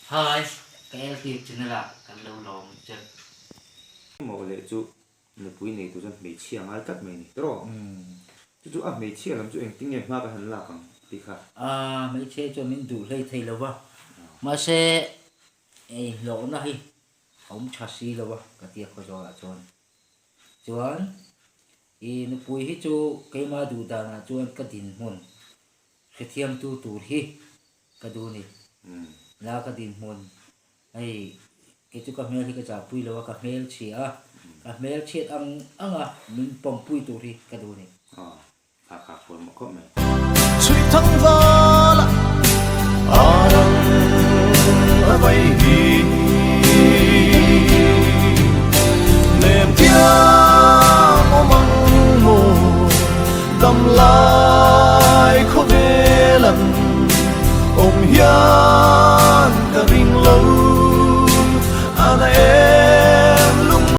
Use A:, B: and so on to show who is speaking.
A: Hi, ka LT channel ah kan lo lawm che.
B: Mawh leh chu nupui nei tur chuan hmeichhia ngai tlat mai a ni tawh. Chu chu a hmeichhia lam chu engtin nge hma ka han lak ang tih kha.
A: A hmeichhia chuan min duh hlei thei lo va, mahse ei hlawhna hi a awm tha si lo a ka tia khawzawlah chuan. Chuan i nupui hi chu keimah duh danah chuan ka dinhmun hrethiamtu tur hi ka duh a ni. La ka dinhmun hei kei chu ka hmel hi ka chahpui lo a, ka hmel chhia a, ka hmel chhiat ang ang a min pawmpui tur hi ka duh a ni.
B: Aw, kha kha pawimawh khawp mai.
C: Chhuih thang val a arang a vai hi Nem thiam awm ang maw dam lai.